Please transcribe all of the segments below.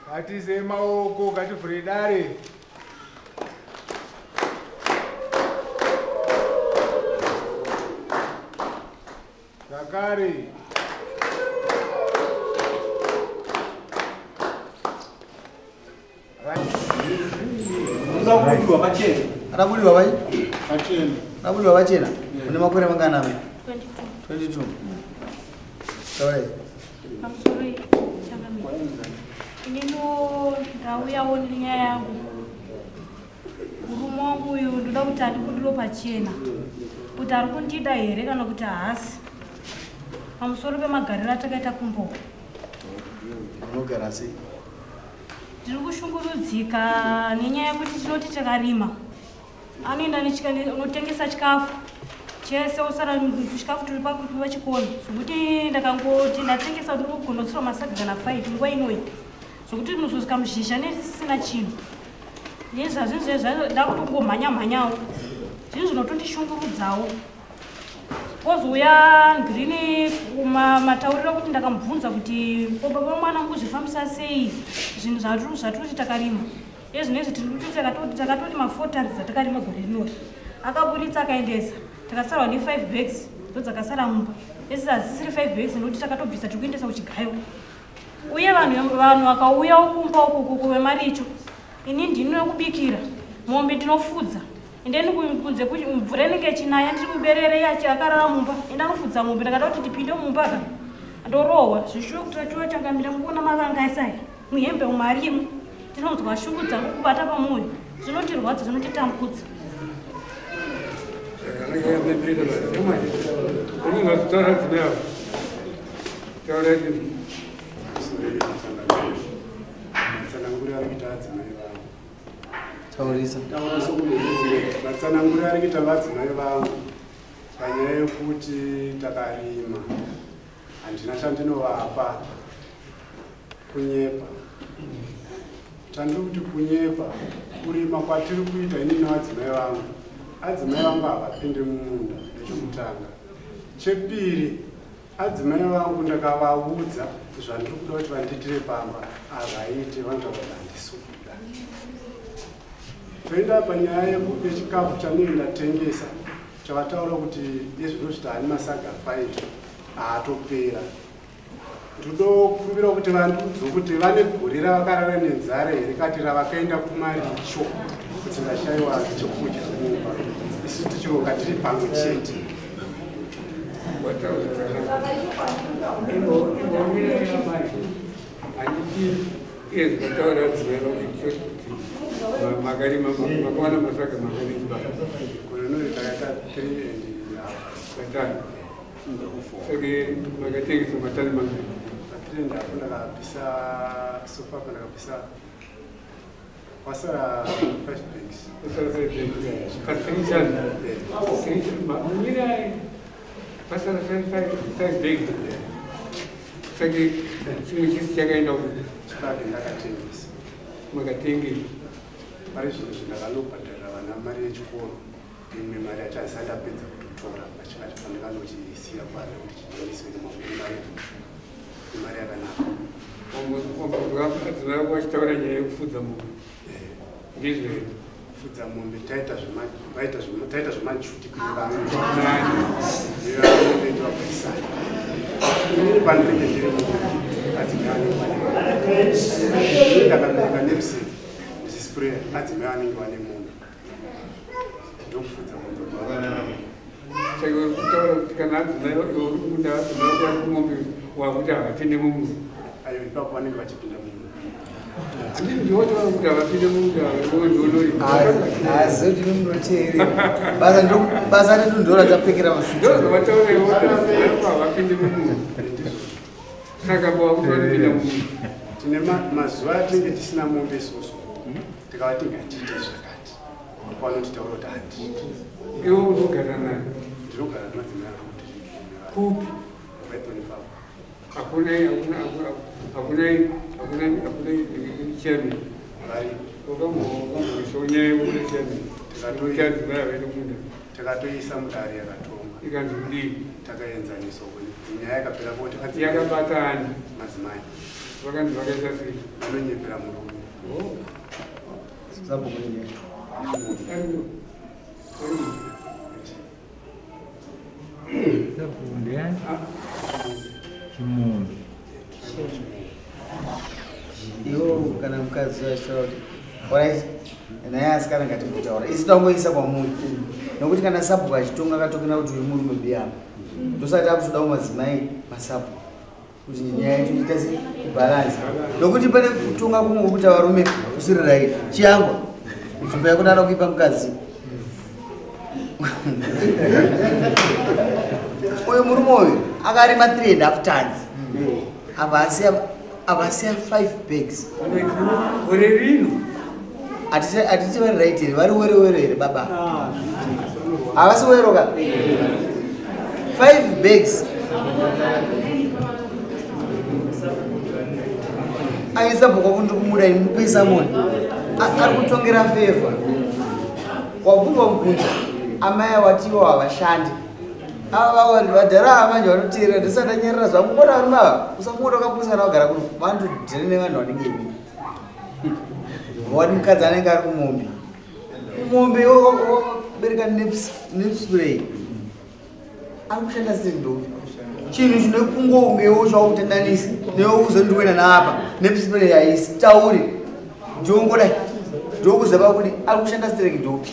Ngatiise maoko, ngativhure dare. Zvakare. Unoda pachena. Anabudiwa vai? Pachena. Anabudiwa pachena. Une makore mangani amai? 22. 22. Taurai. Pamusoro changamire. Inino ndauyawo nenyaya yangu. Murume wangu uyu ndoda kuti andibudiro pachena. Kuti ari kundida here kana kuti haasi. Pamusoro pemagariro atakaita kumbo. Unogara sei? Ndiri kushungurudzika nenyaya yekuti tinoti takarima. Anoenda unotengesa chikafu chese osara chikafu tiri pachikoni zvokuti ndakangoti ndatengesa ndinogonotsira masaga kana 5 nguva inoyi zvokuti ndinozosvika muzhizha nesisina chinhu nezvazvinhu ndakutongomhanya mhanyawo zvinhu zvinotondishungurudzawo. Kozouya ngirini matauriro kuti ndakamubvunza kuti baba mwana mukuzvifambisa sei zvinhu zvatiri takarima ezvinezvi takatoti ma4 tons dzatakarima gore rinori akaburitsa akaendesa takasarwa ne5 bags ndodzakasara mumba esi hadzisiri 5 bags nekuti takatobvisa tiri kuendesa kuchigayo. Uye vanhu vakauyawo kumba uku vemaricho ini ndinokubikira mombe ndinofudza endeni kunze mvura inenge ichinaya ndiri muberere akarara mumba enda anofudza mombe ndakada kuti ndipinde mumba ka ndorohwa zvishuwe kuti tachiwa changamira mukuona mavanga esai muhembe umu arimo tinonzwa shungu dzangu kubata pamwoyo zvinotirwadza zvinotitambudza. Taurisa. Matsananguriro ari kuita vadzimai vangu panyaya yekuti takarima handina chandinovapa kunyepa. Chandiri kuti kunyepa kurima kwatiri kuita inini nevadzimai vangu. Adzimai vangu havapinde mumunda nechokutanga. Chepiri, adzimai vangu ndakavaudza zvandiri kuda kuti vandiitire pamba havaiti, vanotaura kuti handisi kuda. Toenda panyaya yechikafu chandinenge ndatengesa chavataura kuti ezvinozviti hani masaga 5 haatopera. Ndinokumbira kuti vandiudze kuti vane gore ravakarara nenzara here kati ravakaenda kumaricho kuti ndashaiwa chekudya mumba isu tichironga tiri pamwe chete. Makarima makawana masaga makarima gore rinori takaita 3.5 matani saka makatengesa matani mangani? Pa3.5 ndakabvisa sofa apa ndakabvisa wasara 5 bags. Pasara 5 bags pa3 tani mirai pasara 5 bags saka chimwe chisi chakaenda chibage ndakatengesa. Makatengesa pari zvinhu zvindakanobhadharira vana mari yechikoro imwe mari yacho handisati ndapedza kutotora pandakanochisiya kwari kuti chinyoriswe nemari yakanaka. Adzimai ako achitaura nyaya yekufudza mombe ndizvo here? Kufudza mombe taita zvemajuti kune vamwe nevamwe vedu vabvisana. Inini pandinenge ndiri mumunda, adzimai anenge vane mombe. Ndakabereka knapsack ndichispreya, adzimai anenge vane mombe, ndokufudza mombe. Saka kutaura kuti kana adzimai uri kumunda, adzimai vari kumombe, wakuti havapinde mumunda? Ayo, ipapo vanenge vachipinda mumunda. Handiti ndiwotaura kuti havapinde mumunda? Ndonori. Hazivi kuti munoteerera basa. Basa redu ndo ratapfekera masuti. Ndozvavataura iwo, havapinde mumunda, saka wakuti vanopinda mumunda. Tine mazuva atinge tisina mombe isusu, tikavati ngatiite zvakati, panotitaura kuti handiiti. Iwe unogara nayo? Ndinogara nemadzimai angu kuti. Kupi? Python farm. Hakuna, hakuna, hakuna, hakuna, hakuna chairman? Vari. Wakamboisawo nyaya yekuda chairman kuti adzimai havaende kumunda? Takatoisa mudare, yakatonga. Ikanzi kudii? Takaenzaniswa kuti nyaya yakapera kuti Yakabata ani? Madzimai. Vakanzi vakaita sei? Vanonyepera murume. Sabhuku nini? Arimo. Arimo. Sabhuku ndeyani? Chimunhu. Iwo kana mukadzi achitaura kuti alright, naye asikana ngatimbotaura isi tangoisa kwamuri, nokuti kana sabhuku achitonga akatongera kuti uyu murume biyama, ndosati akutodawo madzimai masabhuku kuti nyaya yacho ita se kubalance, nokuti pane kutonga kumwe kwekuti varume kusiri right. Chiyangwa, nzvimbo yako ndada kuipa mukadzi uyu. Murume uyu akarima 3.5 tons, abva asiya 5 bags. Gore rino? Hatiti vari right here? Vari were were here baba? Havasi weroka 5 bags. Aisabhuka kuti ndikumuda ini, mupe samoni. Ari kutongera favour. Wabvunzwa mubvunzo, amai watiwo havashandi. Ava vadhara ava manje vanoteerera. Ndisati ndanyerera zvangu kona, varume ava usafunga wakapusa kana wagara kuno, vanotodhira nevanhu vanenge imi. Wati mukadzi anenge ari kumombe, kumombe wabereka knapsack, ari kushanda sendovi. Chinhu chinokungongewo zvakutandanisa newe kuzondiwena naapa, knapsack haisitauri, ndiongodai ndokuzava kuti ari kushanda stereki ndopi.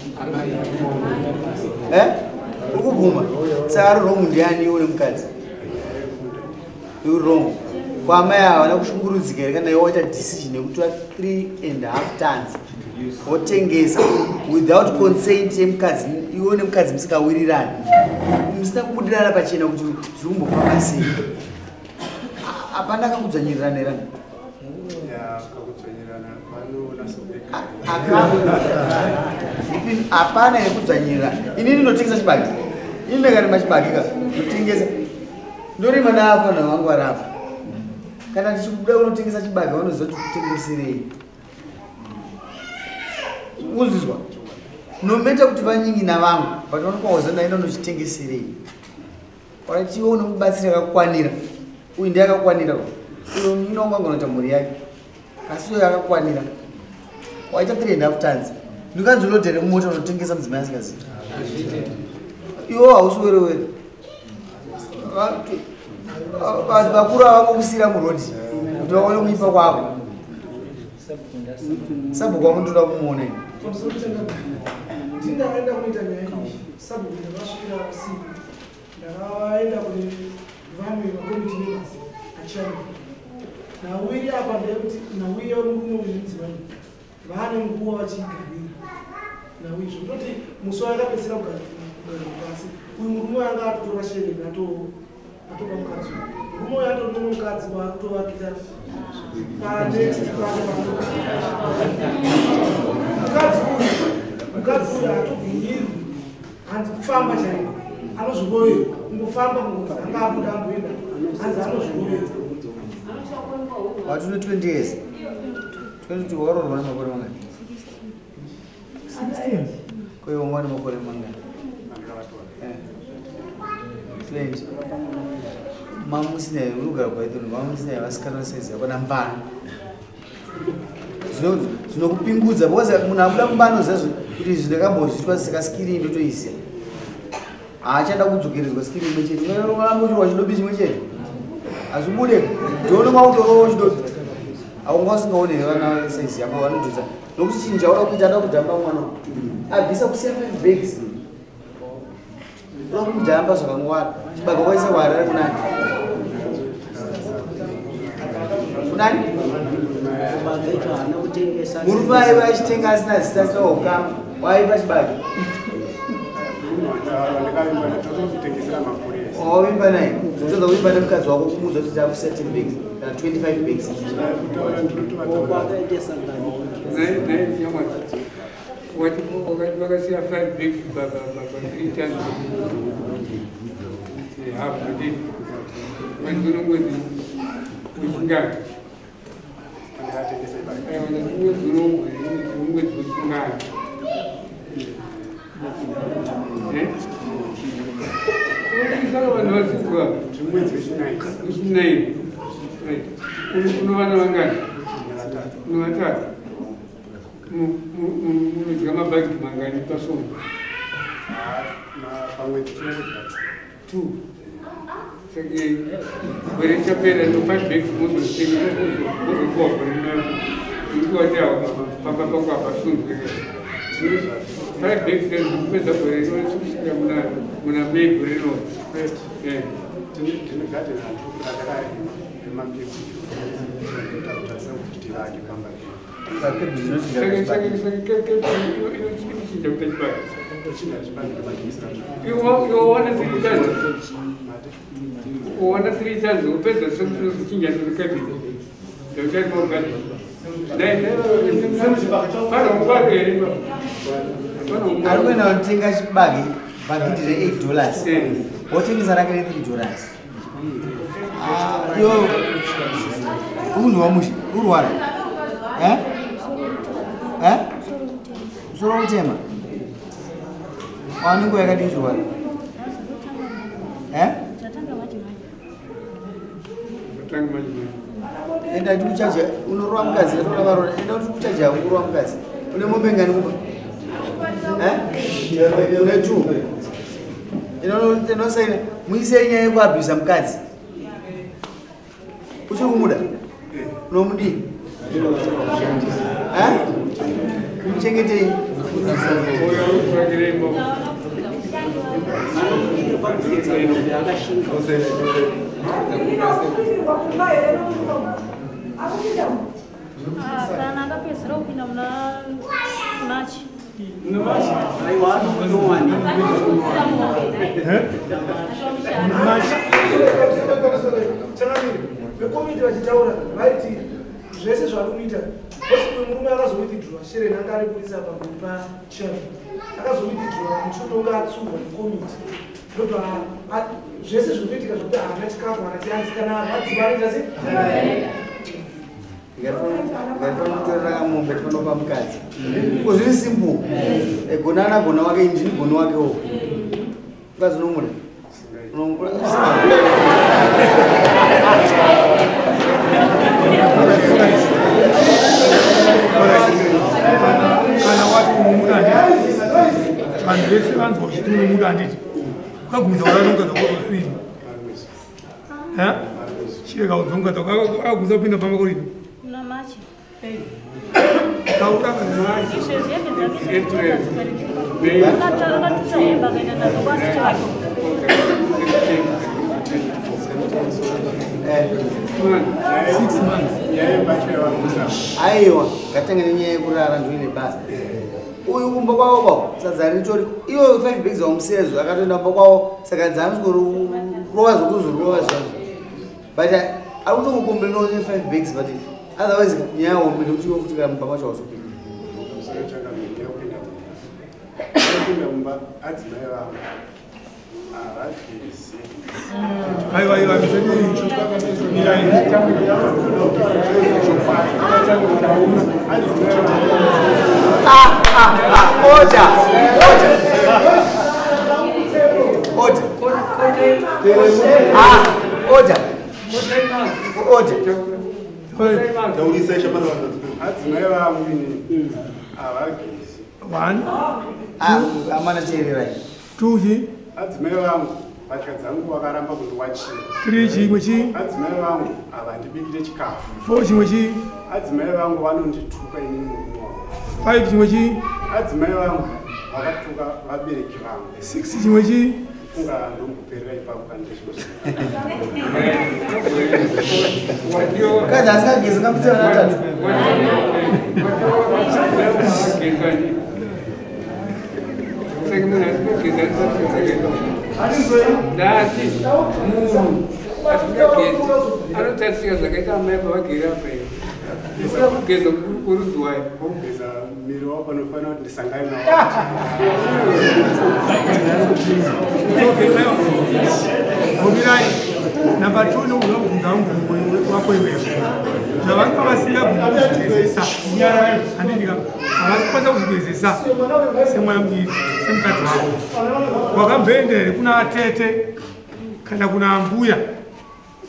Uri kubvuma? Saka ari wrong ndiani, iwe nemukadzi? Uri wrong kwamai havana kushungurudzika here kana iwe waita decision yekutora 3.5 tons wotengesa without consent yemukadzi? Iwe nemukadzi musikawirirani, musina kubudirana pachena kuti zviri kumbofamba sei. Hapana kakudzvanyirirana here? Kakudzvanyirana vanonasokeka. Hapana yekudzvanyirira. Inini ndinotengesa chibage, ini ndakarima chibage ka, ndotengesa, ndorima naafana vangu vari apa. Kana tichikubuda kunotengesa chibage, vanoziva kuti kutengeserei. Uzizwa nometa kuti vanyingina vangu, but vanokwakuziva ndaenda unochitengeserei. Waratiwo unomubatsira akakukwanira. Uyu ndiye akakukwanira, uyu munyina wangu angonoita mhuri yake, asi uyu akakukwanira. Waita 3.5 tons, ndikanzi ulodhere mumota unotengesa mudzimai asingazivi. Iwo hausi were were. Vanhu vakuru havangokusiyira murodhi kuti vaone kuipa kwako. Sabhuku wako ndoda kumuona ini. Ndindakaenda kunoita nyaya iyi, sabhuku, ndakasvikira usiku. Ndakaenda kune vamwe macommittee members achairman. Nhau iri apa ndeyekuti nhau yemurume uyu nemudzimai vaane nguva vachiigarira nhau iyi, zvekutoti musi wayakapedzisira kugara pasi, uyu murume anga atotora shereni, atopa mukadzi uyu. Murume uyu atori nemumwe mukadzi waakutovakira panext pake. Mukadzi uyu hatobvumirwi, hanzi kufamba chaiko anozvirovera, kungofamba, kungonzi anga abuda amboenda, hanzi anozvirovera. Wati une 20 years, 22, waroorwa nemakore mangani? 16. Koiwe wanga nemakore mangani? 20. Mamusina unogara kwaithoni, mamusina vasikana saizi yako nambano zvinokupingudza, because munhu abuda mubano zazvo kuti izvi ndakambozvitwa, saka skiri ndotoiziya, haachada kudzokeredzwa skiri imwe chete. Urambochirwa chidobi chimwe chete. Hazvibude. Ndione kwautorowo chidodzi. Aunga usingaoni vana saizi yako vanodhudza. Nokuti chinhu chauda kuita ada kudhamba mwana. Abvisa kusiya 5 bags. Uda kumudhamba zvakangwara. Chibage kwaisa kuHarare kunani? Kunani? Murume aiva achitenga asina zita asina ukama. Waipa chibage. Wavimba naye. Zvotoda kuvimba nemukadzi wako kumuudza kuti takusiya 10 bags kana 25 bags. Wakasiya 5 bags pa 3 tons. Half a day. Mwedzi uno mwedzi wechingani? Mwedzi uno mwedzi wechingani? Mwedzi unovana vangani? Unovatatu. Munodya mabhagidhi mangani pasvondo? Pamwedzi tinodya 2. Saka gore richapera no 5 bags mozotenga mozopuwa gore rino. Uri pamba pako hapasundwe. 5 bags kupedza gore rino kusvika muna May gore rino. Tine gadheni ratakarima remapepuru. Tatarisa kuti tivake pamba pedu. Saka inochinja kuita chibage. Iwe 3 tons. Uwana 3 tons upedza sekuchinja sekabhidhi. Ndaucharima mugadheni. Ari kuenda kunotenga chibage bhagidhi re$8 wotengesa rake re$3. Iwe unzwa mushe urwara. Musoro utema. Wane nguva yakadii uchirwara? Enda tikuchaja unorova mukadzi atoda varora. Enda tikuchaja unorova mukadzi. Une mombe ngani kumba? Une 2. Inosaina muisei nyaya yekuabhisa mukadzi. Uchiri kumuda? Unomudii? Muchengetei. Kana akapedzisira kupinda muna March. Vekomiti vachitaura vaiti zvese zvari kuita murume akazowithdrawa shereni anga ari kurisa pamberi pachairman akazowithdrawa mushure unge atsurwa nekomiti ndobva zvese zviri kuitika zvekuti haana chikafu haana chianzi kana arwadziwa anoita sei? Ngatifanira kutorera kamombe tifanopa mukadzi. Zviri simple. Gona ana gona wake ndini gona wakewo. Mukadzi unomuda? Kana wati unomuda handiti. Vanhu vese vanzwa uchiti unomuda handiti. Ukagumisa kurara mukadzi wako rini? Chirega kuudza mukadzi wako akagumisa kupinda pamba kurini? Muna March. Izvezvi hembe dzake akatusa hembe akaenda nadzo kwasiti vake. Aiwa, ngatenge nenyaya yekurara ndoine basa. Uyu kumba kwavo kwavo sadza ritori iwo 5 bags wamusiya akatoenda kumba kwavo saka dzanosvikorova zvokuzorova zvazvo. But ari kutongokomplaina ne 5 bags but otherwise nyaya hombe nekuti iwe kuti kana mumba macho hauzopinda. Kupinda mumba adzimai vangu havagezi. Aiwa aiwa Order! Order! Order! Order! Adzimai vangu ini havagezi. 1 Amana teererai. 2 Adzimai vangu Mbatya dzangu vakaramba kundiwachira. 3 chimwe chii? Adzimai vangu havandibikire chikafu. 4 chimwe chii? Adzimai vangu vanondituka inini murume wangu. 5 chimwe chii? Adzimai vangu vakatuka vabereki vangu. 6 chimwe chii? Funga ndomboperera ipapo kana ndezvimwe. Mukadzi asingagezi ngaputse vana vatatu. Ndati munhu asingagezi anotarisika zvakaita amai pavagere apa iyo. Usina kugeza kurudzwai. Kugeza miri wako panofanira kuti ndisangane nawo. Gomirai, namba 2 nokubva kubvunza vangu wako iwewe. Zvavange vasingabvunzi kuzvigezesa. Handiti ka havasi kukwanisa kuzvigezesa semwana mudiki semukadzi wako. Wakamboenda here kuna atete kana kuna ambuya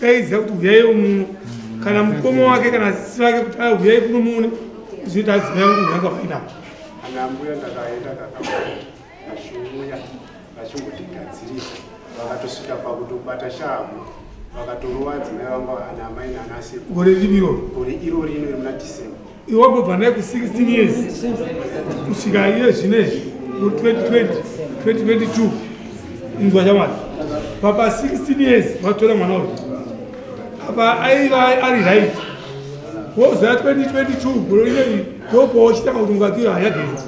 daiziva kuti huyai muno kana mukoma wake kana sisi vake kuti huyai kuno muone zvinoita adzimai vangu huyanga vainavo. Ana ambuya ndakaenda kakawanda vachiuya vachingotigadzirisa vakatosvika pakutobata shamhu vakatorova adzimai vangu ana amai naanasekuru. Gore ripi iroro? Gore iro rino iri muna December. Iwe wambobva naye ku 16 years kusvika iye zvinezvi ku 2020 2022 inzwa chamwari papa 16 years watora mwana uyu apa aiva ari right wozoya 2022 gore rino iri ndopowochitanga kuti mukadzi uyu hayageza.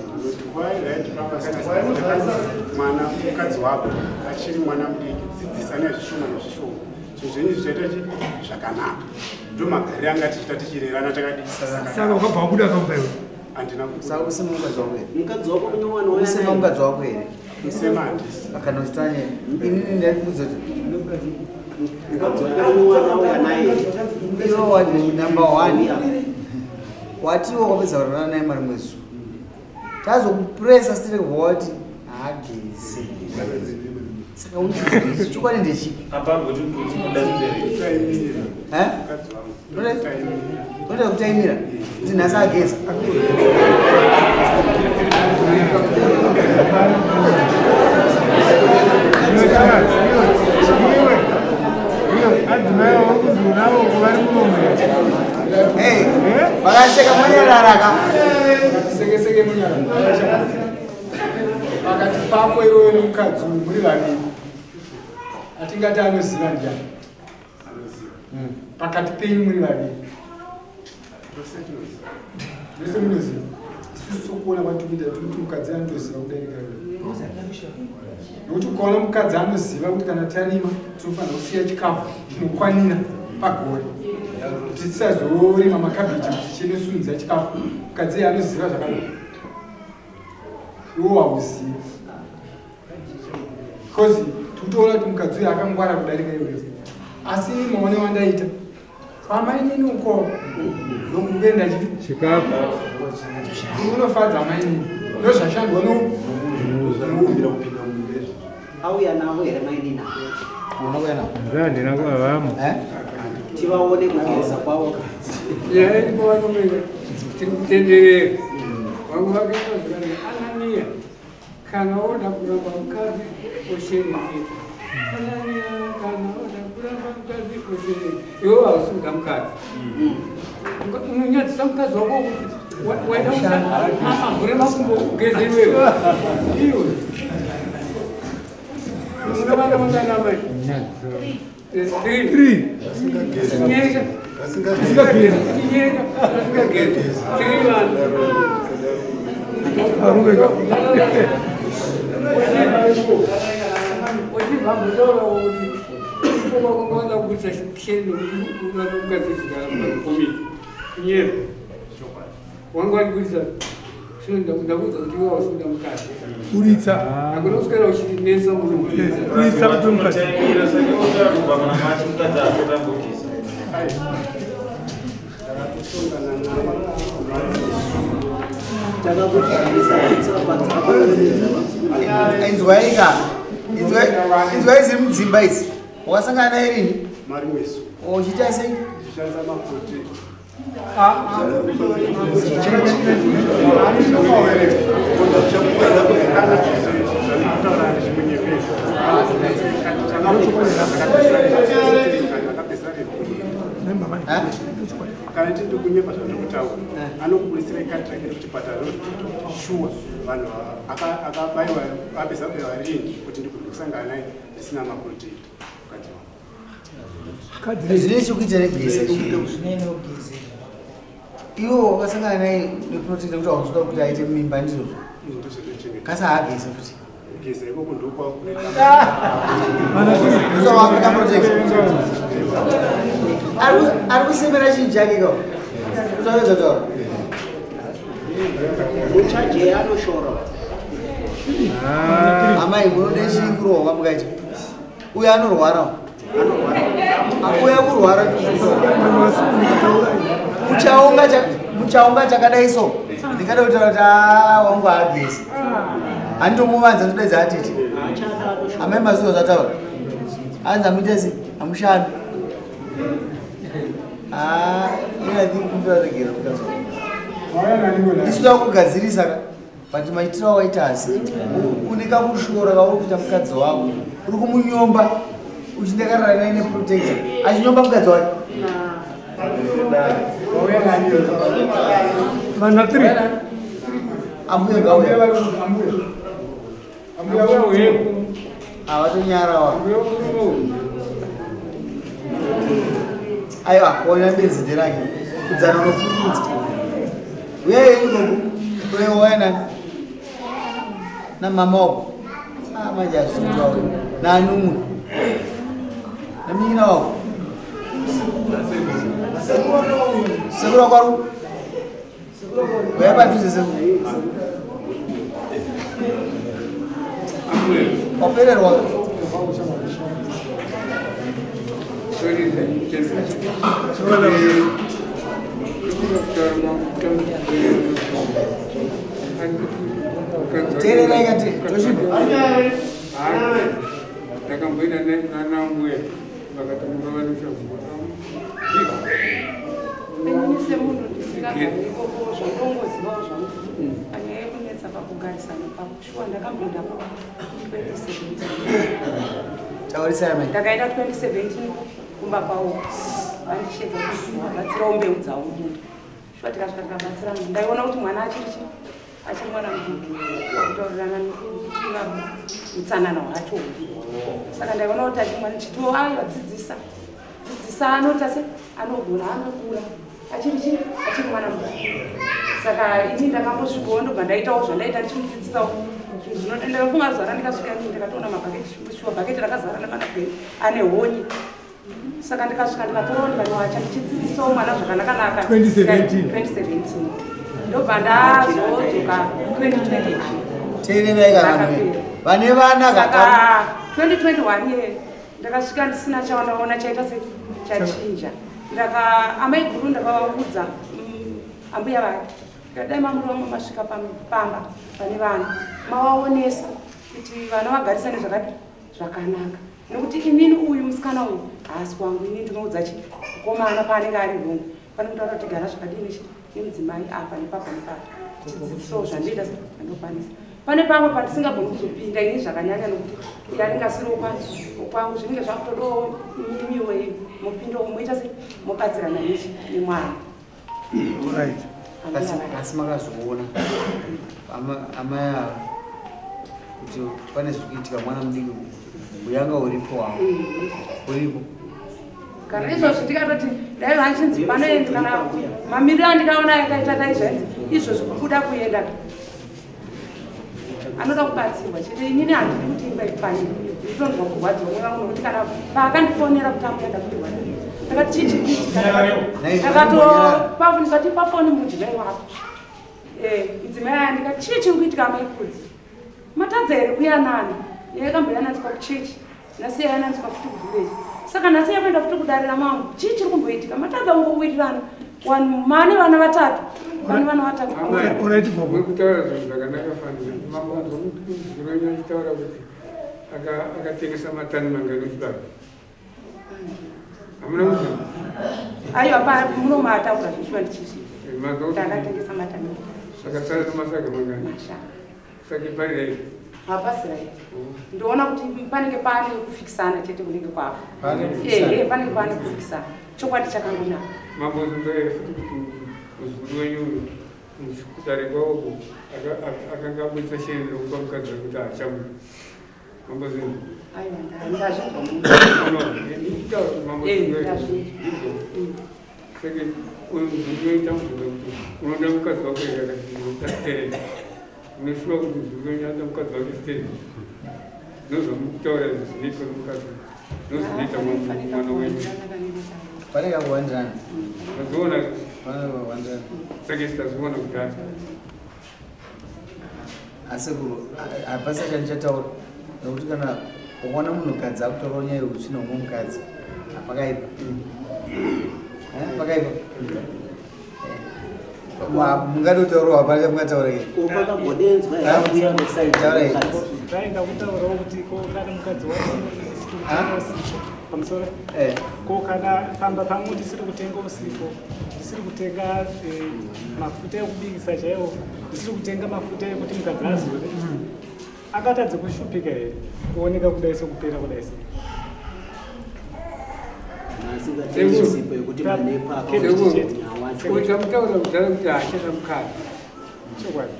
Mwana mukadzi wako achiri mwana mudiki dzidzisana zvishoma nezvishoma zvinhu zvenyu zvichaita zvakanaka. Ndo magariro anga tichiita tichirerana takadikisa. Saka wakabva wabuda kamba iwe? Handina kubuda. Saka usema mukadzi wako here? Mukadzi wako une mwana waya Usema mukadzi wako here? Musema handisi. Kana uchitanya inini ndaikuudza kuti Mukadzi wako une mwana auya naye. Iwe wati number 1 watiwo wapedza kurara naye mari mwezi. Tazokupresa sitiri kubva wati haagezi. Saka unochiziva chokwadi ndechipi? Eh? Unoda kutaimira kuti nhasi ageza. Hey, vakaseka munyarara. Sekeseke munyarara. Pakati pako iwewe nemukadzi uyu muri vaviri. Atingati anoziva ndiani? Anoziva. Pakati penyu muri vaviri. Vese munoziva. Isusu sokuona kwatikuita tikuti mukadzi anotoziva kudarika iwewe. Nokuti ukaona mukadzi anoziva kuti kana tarima tinofanira kusiya chikafu chinokwanira pagore. Kuti tisazorima makabhiji kuti tichinosundza chikafu. Mukadzi iye anoziva zvakanaka. Iwe hauzivi. Because tikutoona kuti mukadzi uyu akangwara kudarika iwewe. Asi ini maone wandaita. Pamainini uko ndokuenda chikafu. Unofadza mainini. Ndozvashandwa no. Auya navo here mainini? Unouya navo. Handina kuvavamo. Eh? Tivaone kugeza kwavo. Nyaya iripo vanomira tiri kutenderera. Vangu vakaita zvakanaka. Ananiya kana oda kuramba mukadzi oshereketa. Ananiya kana oda kuramba mukadzi oshereketa. Iwe hausi kuda mukadzi. Unonyadzisa mukadzi wako kuti waida avhure makumbo ugeze iwewe. Iwe. Muna vana vangani amai? 3. Chinyeka. Asingagezi. Chinyeka. Asingagezi. 3 vana. Uchibva mutaura kuti kwakwanza kuita sheni unokugadzirisa komiti. Nyero. Wangu wandikuisa ndakuudza kuti iwe wasikuda mukadzi. Buritsa. Hakuna kuswera uchinetsa munhu. Buritsa kuti mukadzi. Inzwai ka. Inzwai ziri mudzimba idzi. Wakasangana naye rini? Mari mwesu. Uchiita sei? Ndichishandisa maprotein. Kana tiri kunyepa zvandiri kutaura, anokuburitsira ikadhi rake rekuchipatara rekuti shuwa vanhu akabaiwa apedza kubaiwa rini kuti ndikusangana naye ndisina maprotector mukadzi wangu. Zvine chekuita negeza iwo wakasangana naye neprotector kuti hauzoda kuti aite mimba ndizvozvo kasi haageze futi Kugeza ikoko ndokwakunoita. Ari kusemera chinhu chake ka usapedza kutaura. Muchaje anoshora. Amai munode chii kurohwa kwamukaita? Uyo anorwara, uya kurwara muchaunga chakadai so ndingada kutaura kuti wangu haagezi handomuvanza ndodaidza atete amai mazuva zvataura hanzi amuite sei amushami inakumbiraregera isu takugadzirisa ka but maitiro awaita asi une kamushora kauri kuita mukadzi wako uri kumunyomba uchindakarara naye neprotector achinyomba mukadzi wake. Vana 3 ambuya ngauya avatonyara wa aiwa ona benzi nderake kudzana unopfurikidza uya yenyu gogo uye waya nani namama wako manje azvitwawe nani umwe namunyina wako sekuru wako ari uya padhuze sekuru wapererwa. Teererai kati toshiba. Ndakamboenda nanambuya vakati mungavanoshavuka. Inini semunhu ndisingagari ikoko zvandongozivawo zvangu panyaya yekunetsa pakugarisana pakushuwa ndakamboendapo 2017. Taurisai mai. Ndakaenda 2017 kumba kwavo vandishedza kuti vabatsirawo mbeu dzavo munda. Shuwa tikasvika tikabatsirana ndaiona kuti mwana achiri mwana mudiki kutaurirana nekutiva utsanana hwacho saka ndaiona kuti achiri mwana chitiwo aiwa dzidzisa dzidzisa anoita se anogona anokura achiri mwana mudiki saka ini ndakambosvikawo ndobva ndaitawo zvandaita ndichimudzidzisawo zvinhu ndakafunga zara ndikasvika ndikatoona mabhaketi shuwa bhaketi rakazara nemanapeni ane honye saka ndikasvika ndikatorawo ndikanowacha ndichidzidzisawo mwana zvakanakanaka 2017 ndobva ndazodzoka 2021. Teererai kana vanhu vane vana saka 2021 ye ndakasvika ndisina chawandaona chaita se chachinja. Ndaka amai guru ndakavaudza ambuya vake ndikadai mamuri vamwe masvika pamba pane vana mavaonesa kuti vana vagarisane zvakati zvakanaka nekuti inini uyu musikana uyu haasi wangu inini ndinoudza chi mukomana paanenge ari rongo pane kutaura kuti gara zvakadini nemudzimai apa nepapa nepapa chidzidziso zvandoita zvandokwanisa pane pamwe pandisingagoni kuzopinda ini zvakanyanya nokuti uyu anenge asiri wokwangu zvinenge zvakutodawo mimiwe mupindawo moita se mobatsirana nemwana. Right. Asi makazoona amai ava kuti pane zviri kuitika mwana mudiki uyanga uripo wavo uripo kana izvozvi ndikatoti dai vachinzi panoendi kana mamiriro andikaona akaita dai zvainzi izvozvi kubuda kuenda anoda kubatsirwa chete inini handidi kuti imba ipfanye nditonzwa kurwadziwa nevangu nokuti kana paakandifonera kuti amboenda kuirwa ndakati chii chiri kuitika ndakatopafundisa pafoni mudzimai wako mudzimai aya ndikati chii chiri kuitika amaikudzi matadza here kuyanana yakamboyananiswa kuchechi nhasi yayananiswa futi kuvhileji saka nhasi yakuenda futi kudarira mangu chii chiri kumboitika matadza kungowirirana vanhu mane vana vatatu vane vana vatatu. Muri kutaura zvinhu zvakanaka fanira mambo achitaura kuti akatengesa matani mangani echibage hamuna kuziva. Aiwa, munomo ataura zvishuwa ndichizvi. Ndakatengesa matani. Zvakasara nemasaga mangani? Mashanu. Saka pari Hapasi right. Ndoona kuti panenge pane kufikisana chete kunenge kwapo. Pane kufikisana. Ehe, panenge pane kufikisana. Chokwadi chakangonaka. Mambozvinzwa here futi kuti muzukuru wenyu uyu kudare kwavoko akanga abudisa sheni rokupa mukadzi wake kuti haachamuda? Mambozvinzwa? Aiwa, ndazvinzwa munhu. Ndikutaura kuti mambozvinzwa here? Ndazvinzwa. Saka uyu muzukuru wenyu tamubvunza kuti unoda mukadzi wako here, akati ndinoda stereki. Unoshuwa kuti muzukuru wenyu anoda mukadzi wake stereki? Ndozvamukutaura izvi zvinoitwa nomukadzi, ndozvinoita mwana wenyu. Pane kakuwandirana. Mazviona? Pane kakuwandirana. Saka isu tazviona kudhara. Asekuru, hapasi chandichataura nekuti kana ukaona munhukadzi akutaurawo nyaya yeutsvina umwe mukadzi, hapakaipa. Pakaipa. Mungatotaurawo, hapana chamungataura ke. Pakambodenzwa here mbuya? Taurai. Ndaenda kutaurawo kuti ko kana mukadzi wacho kutenga usipo pamusoro, ko kana pamba pangu ndisiri kutenga usipo, ndisiri kutenga mafuta ekubikisa chaiwo, ndisiri kutenga mafuta ekuti mukadzi azore, akatadze kushupika here kuoneka kudai sekupera kudai se? Asingatengi sipo yekuti manepa akawacho. Chamutaura kudhara kuti haachada mukadzi. Chokwadi.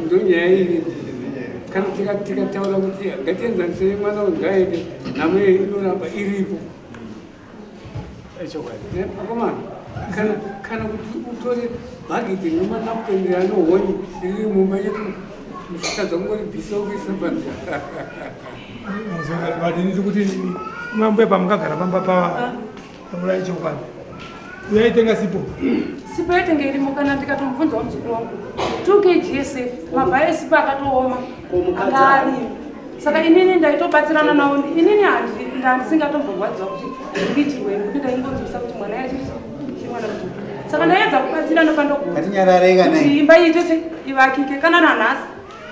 Ndonyaya iri. Kana tikataura kuti ngatienzanisei mwana uyu ngaende, nhamo iyi inoramba iripo. Chokwadi. Akomana, kana kuti utore bhagidhi remanapukeni reanohonye riri mumba yedu, muchitadza kungoribvisa kuisa panze. Vadini kuti mambuya pamungagara pamba pava tamurai chokwadi, uyaitenga sipo? Sipo yetenge irimo. Kana ndikatomubvunzawo muzukuru wangu, 2 kg yesurf, mabhaya esipo akatooma anga arimo. Saka inini ndaitobatsirana nawo. Inini handisingatomborwadziwa kuti ndiitirwei, nekuti ndaingonzwisa kuti mwana yachimwana kuti. Saka ndaiedza kubatsirana pandogona Ngatinyararei kana kuti imba iite se ivakike. Kana nanhasi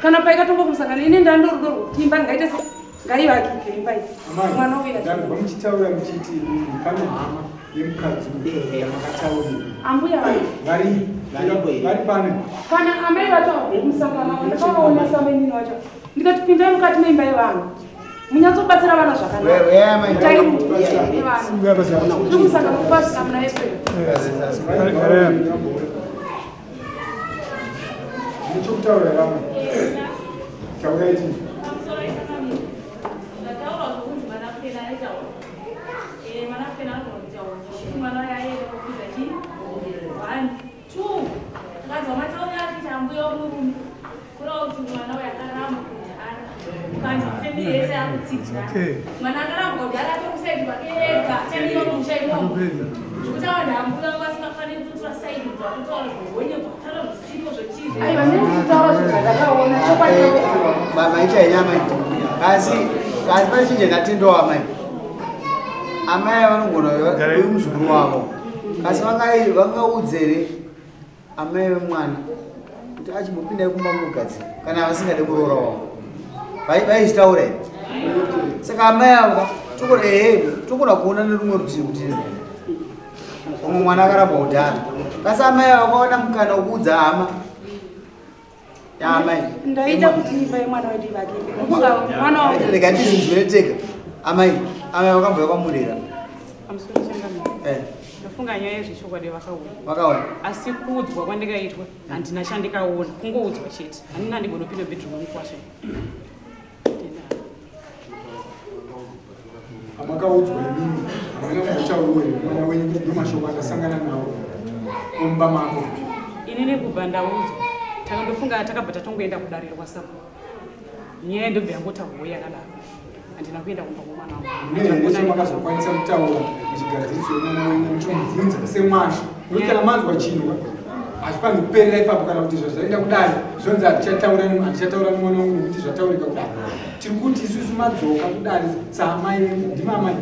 kana paikatongo kumusangano, ini ndandorudo rwekuti imba ngaite se ngaivakike imba iyi, mwana uya. Ndabva muchitaura muchiti pane hama yemukadzi uyu yamakataurira. Ambuya vangu. Vari pano? Kana amai vacho kumusangano ndakavaona samainini wacho, ndikati pindai mukati meimba yevanhu munyatsobatsira vana We- we, amai. zvakanaka. Tiri kupasika muna Yesu. Nechokutaura vamwe, taurai tii. Zvataurwa zvokunzi manapukeni anoita honye, manapukeni anogona kuita honye zvekuti mwana uyo aende kokwidza chi one two. Ukanzwa matauriro akuita ambuya wemurume, kureva kuti mwana uyo akaramba kudhara. Ukanzwa family yese yakutsigira mwana akaramba kudhara, atori kuside kwake ega, achadiwa musha imomo, zvekuti awanda ambuya vangu vasingafaniri kutora side, kuti vakutaura zvehonye, kutaura zvisipo zvechizvo. Aiwa, ndiri kutaura zvinhu zvandakaona chokwadi. Maita henyu amai, asi pane chinhu chandatendawo amai. Amai vanogona uyu muzukuru wavo, asi vangaudzere amai vemwana kuti achimbopindai kumba munogadzira kana vasingade kuroora wavo? Vaizvitaura here? Saka amai avo tokona, ehe, tokona kuona nerumwe rutivi kuti umwe mwana akaramba kudhara, asi amai avo vakaona mukana wekuudza hama yaamai. Ndaida kuti imba yemwana wedu ivakike, nokunga mwana wa Rega tizinzwire tega. Amai vakambouya kwamurera? Pamusoro changamire. Ndafunga nyaya yezvechokwadi vakauya. Vakauya. Asi kuudzwa kwandikaitwa handina chandikaona, kungoudzwa chete. Handina, handigonopinda bedroom mukwasha. Amakaudzwa imimi, hamuna kumbotauriwo here mwana wenyu kuti ndo mashoko andasangana nawo mumba mako? Inini kubva ndaudzwa, takandofunga takabva tatongoenda kudare rwasapo, nyaya ndobva yangotaurwa yakadaro. Handina kuenda kumba kwomwana wangu. Mune here chamakazokwanisa kutaura muchigadziriso yemwana wenyu, muchimubvunza semwana? Nokuti kana manzwa chinhu hazvifaniri kuperera ipapo, kana kuti zvazvaenda kudare zvonzi handichataura handichataura nemwana wangu nekuti zvataurika kudare. Tiri kuti isusu madzoka kudare saamai, ndimamai,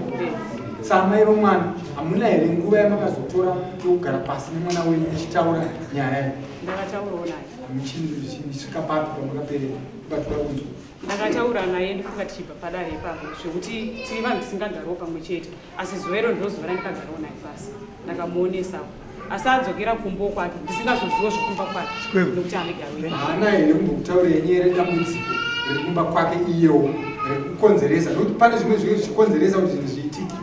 saamai vomwana, hamuna here nguva yamakazotora yokugara pasi nemwana wenyu muchitaura nyaya iyi? Ndakataurawo naye. Muchisvika papi pamakaperera? Batwa kunzwa. Ndakataura naye ndifunga tichibva padare ipapo zvekuti tiri vanhu tisingagariwo pamwe chete, asi zuva iro ndiro zuva randikagarawo naye pasi, ndakamuonesawo, asi adzokera kumbo kwake ndisingazozivo zvekumba kwake nekuti anegaro ipapo. Haana here kumbokutaurira nyaya redambudziko riri kumba kwake iyewo rekukonzeresa, nekuti pane zvimwe zvinenge zvichikonzeresa kuti zvinhu zviitike?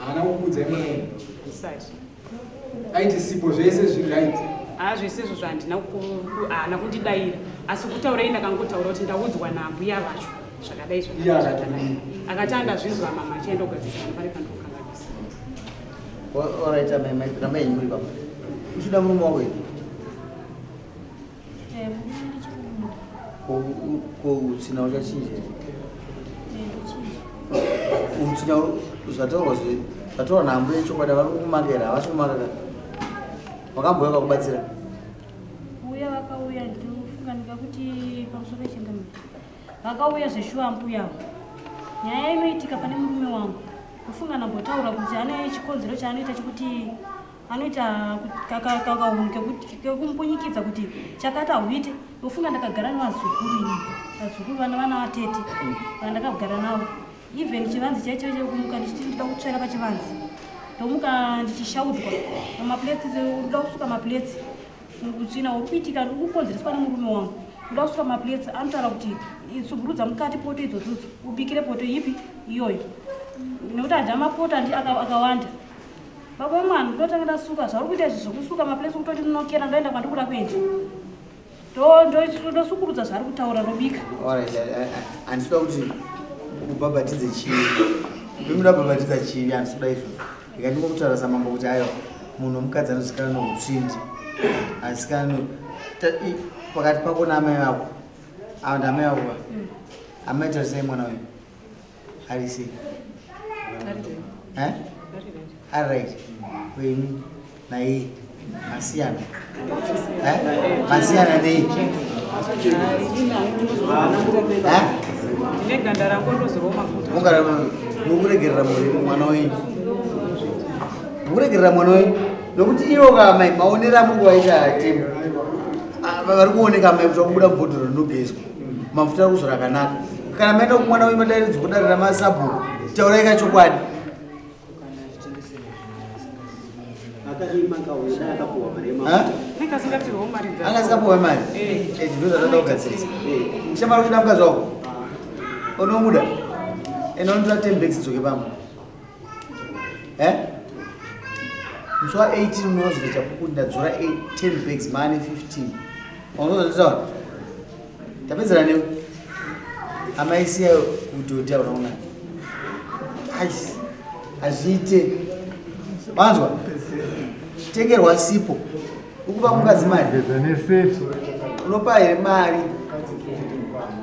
Haana kukuudzai mwana uyu? Aiti sipo zvese zviri right? Haa, zvese izvozvo handina, haana kundidaira, asi kutaurai ndakangotaura kuti ndaudzwa naambuya vacho zvakadai Iye akati zvakadai. kudii? Akati andazvizwa mama, achienda kugadzirisa kana pane pandokanganisa. Alright, amai, rambai henyu muri papa. Uchida murume wako here? Eh, murume ndichiri kumuda. Ko utsina uchachinja here? Eh, ndochinja. Utsina zvataurwa zvataurwa naambuya chokwadi, vari kukumaka here? Havasi kumaka ka? Vakambouya vakubatsira? Uya vakauya, ndinofunga ndikakuti pamusoro pechangamire vakauya zveshuwa ambuya avo. Nyaya inoitika pane murume wangu, ndofunga ndambotaura kuti ane chikonzero chaanoita chekuti anoita kakahunhu kekumupunyikidza kuti chakati hauite. Ndofunga ndakagara nevazukuru inini, vazukuru vana vatete vandakagara navo, even chivanzi chaicho chekumuka ndichiti ndida kutsvaira pachivanzi, ndomuka ndichishaudwa pamaplates, unoda kusuka maplates, utsvina uri kuitika uri kukonzereswa nemurume wangu. Unoda kusuka maplates, anotaura kuti tsugurudza mukati poto idzodzodzo, ubikire poto ipi iyoyo, nekuti hadya mapoto akawanda. Baba mwana, ndotanga ndasuka zvauri kuita izvi zvekusuka maplates, kutoti ndinokera ndoenda kwandikuda kuenda, ndosukurudza zvaari kutaura, ndobika. Alright, handisida kuti ubhabhatidze chivi, ndomuda kubhabhatidza chivi, handisida izvozvo. Ndikandingokutaura samambo kuti aiwa, munhu womukadzi anozikanwa noutsvindi, azikanwa pakati pako naamai vako. Ava ndaamai vako ba? Amai, tarisai mwana uyu ari sei? Eh? Ari right kwenyu naiye masiyana? Eh? Masiyana nei? Eh? Ndine ganda rangu ndozorwa mafuta. Mungara mukuregerera muri mwana wenyu, mukuregerera mwana wenyu, nokuti ivo kamai maonero amuri kuvaita temu vari kuoneka amai kuti vakubuda mubhodhoro rinogezwa mafuta ari kuzora akanaka. Kana maenda kumwana wenyu madairidzi kudarira masabhuku, taurai kachokwadi. Akarima kauya akapuwa mari Ha? yemafuta. Anenge asingapiwawo mari dzake. Anga asingapuwa mari? Eh. Eh, ndizvo zvatoda kugadzirisa. Shamwari, uchida mukadzi wako, unomuda, ende unotora 10 bags dzoke pamwe. Eh, musi wa18 unozoita chapuku, ndadzora 10 bags maane 15. Unozonditaura tapedzera newe amaisiya kudhodhi auna ai hazviite. Wanzwa? Tengerwa sipo, ukupa mukadzi mari, unopa here mari?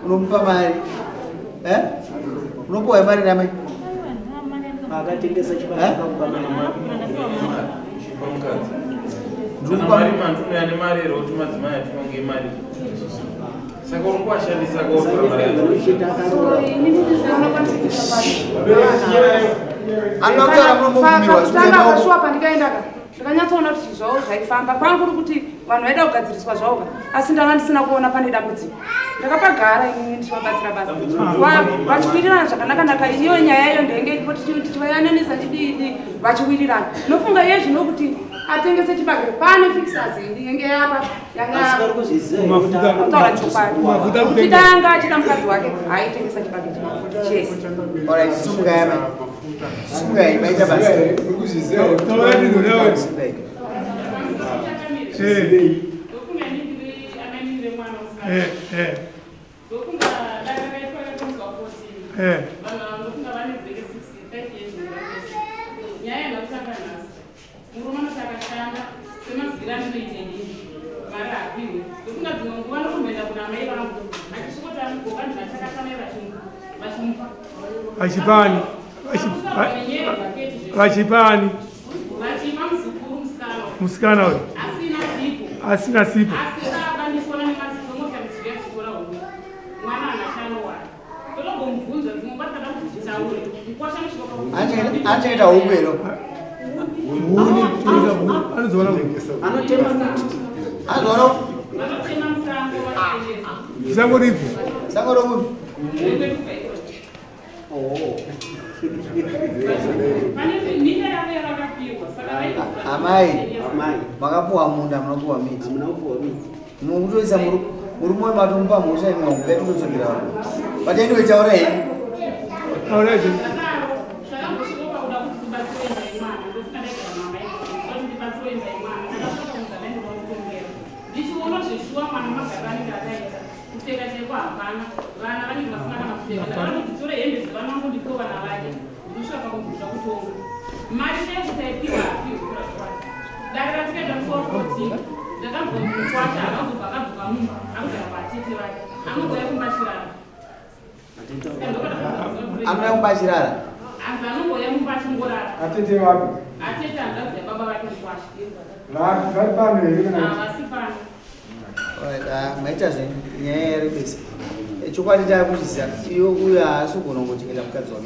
Unomupa mari? Eh? Unopiwa here mari namai? Akatengesa Eh? Kana mari mantume ane mari here kuti madzimai atinonge mari, saka uri kuashandisa kaotora mari yacho. Anoda kutaura, munombobvumirwa. Pakutanga pashuwa pandikaenda ka, ndakanyatsoona kuti zvavo zvaifamba. Kwanga kuri kuti vanhu vaida kugadziriswa zvavo ka, asi ndanga ndisina kuona pane dambudziko. Ndakapagara inini ndichivabatsira basa, vachiwirirana zvakanaka-naka. Iyo nyaya iyo ndenge iripo, tichivayananisa chididi, vachiwirirana. Nofunga iye zvino kuti atengese chibage pane fixers yenge yapa Asi vari kuzviziva here kuti yangataura chokwadi Mafuta kuti danga achida mukadzi wake haitengesa chibage chese. Alright, simukai amai, simukai, maita basa. Uri kuzviziva here kuti- Taura ndizvo nawe. Simukai. Eh, Ndofunga inini ndiri amai vemwana musikana. eh, eh, Ndofunga dai rakaitwa remusi wa 14. Vanhu ava ndofunga vane dzinenge 65 years nekupesa. Nyaya yandakutanga nhasi, murume anoti akashanda semaziviro andinoita inini, mari haapiwi. Ndofunga dzimwe nguva ndokumboenda kuna amai vangu achisvikoti anogoka ndivachakata mai vachimupa. Vachipani? Vachipani? Vachipa muzukuru musikana. Musikana uyu. Asina sipo. Asina sipo. Asi baba ndikuona nemaziso mota muchiuya chitora huku, mwana ana chanowana. Totombomubvunza dzimwe nguva tikada kuti zvitaure mukwasha. Anochengeta huku here? Huni, anozoona. Anotema miti. Anozoona. Vanotema musango vachitengesa. Sango ripi? Sango rokupi? Amai, makapuwa munda, munopuwa miti. Mukutoisa murume wemato matomupa mhosva imwe hombe totodzokera vanhu. But anyway, taura henyu. Taura henyu. Ndichiona zveshuwa mwana magara anenge akaita kupfeka chaiko hapana, vana vanenge vasina kana kupfeka. Ndakati nditore hembe dzevana vangu ndipe vana vake, ndinosvika pakumbudza kutonga mari chaiko taipiwa hapiwe kura zvokwadi. Dare ratikaita musi wa 14 ndakabva mukwasha akazobva akadzoka mumba akugara patete vake anongouya kumba achirara. Anouya kumba achirara? Hanzi anongouya mumba achingorara. Atete vapi? Atete hanzvadzi yababa vake mukwasha. Vari pano here kana kuti? Havasi pano. Maita zvenyu nyaya yarebesa. Chokwadi takuchiziva iyo uyo haasi kugona kungochengeta mukadzi wake.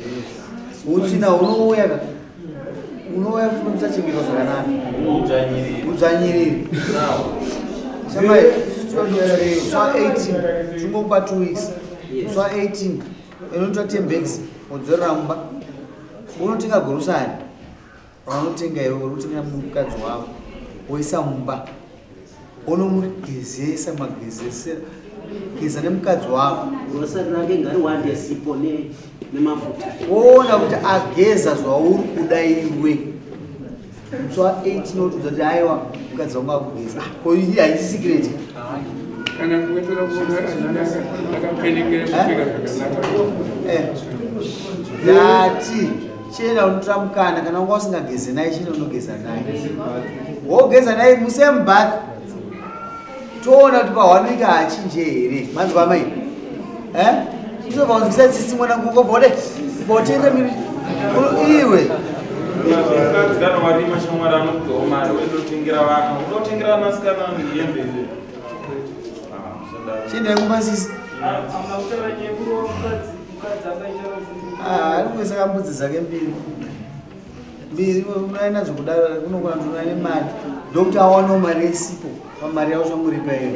Utsvina hunouya ka unouya futi kusachengetwa zvakanaka. Udzvanyiriri. Shamai swa 18 tingokupa 2 weeks. Swa 18 inotora 10 bags wodzorera mumba. Unotenga grocery. Vanotenga iwe uri kutenga mukadzi wako woisa mumba unomugezesa magezesera geza nemukadzi wako Grocery rake ngariwande sipo nemafuta. Woona kuti ageza zvauri kuda iwe. Musi wa 18 wotudza kuti aiwa mukadzi wangu akugeza. Ko iyi haisi secret. Kana kuwetera kuona akapenengera kupfeka zvakanaka. Ndati chienda unotora mukana kana wanga usingageze naye chienda unogeza naye. Wogeza naye musame bath. Toona kuti pahwanika hachinje here. Manzwa amai? Uzobva wanzwisa tsitsi mwanangu ungobva botere miri iwe. Mukadzi kana warima shamwari anokupawo mari wendotengera vana. Unotengera vanasikana hembe here? Chiendai kumba sisi. Ari kuisa kambudzi dzake mbiri. Mbiri unouya nadzo kudaro kunogona kuti unouya nemari. Ndokuti awanewo mari yesipo pamari yacho chamuripa iyo.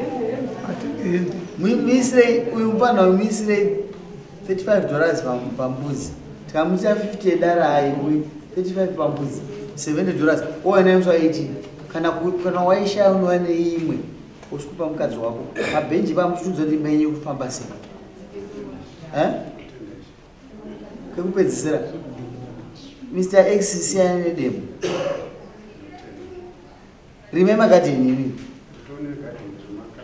Muisirei uyu mupana uyu muisirei $35 pambudzi. Tikamuisa 50 yedara haiwi 35 pambudzi $70 ouya nayo musi wa 18. Kana waishaya unouya neimwe usikupa mukadzi wako. Pabhenji pamuchitudza kuti menye kufamba sei. Kekupedzisira Mr. X siyana nedemo. Rime magadheni imi.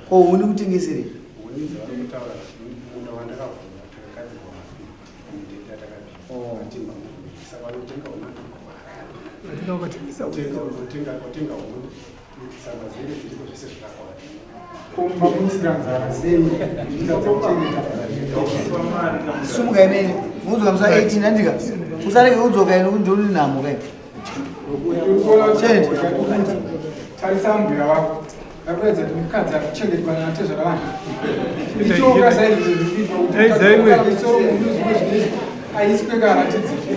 Ko huni kutengeserei? Huni dzavari kutaura munda wandakavhura takagadzirwa mapiri takapihwa matimba saka vanotenga huni otenga huni tsamba dzinenge dziriko zvese zvakakwana. Komba nzara sei? Sumuka imene unodzoka musi wa 18 andika usarege kudzoka ino kuti ndione nhamo kai. Chende. Tarisa mbuya wako. Ndakuedza kuti mukadzi akuchengetwa natezvara vanhu. Ichoka saizvo zvikuitwa kuti soro munhu zvimwe zvinezvi aiswe karatidzike.